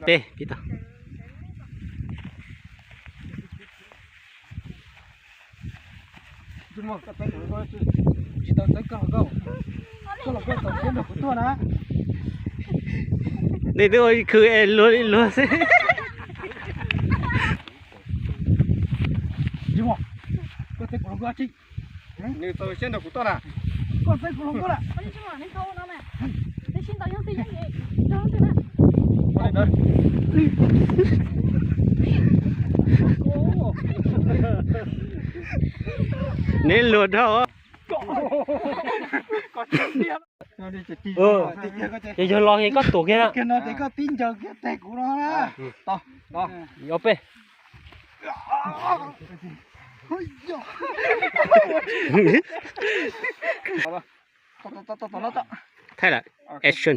Peb pib tau. Nej twb ua khwv es luag li luag xwb. Nws txaus siab nrog kuv tuaj na. Neb luag dhau. Ces yog los es koj tuam kiag na. Koj tib ncaws kiag teg kuv no na. Ob peb. Thaij lawm. Action.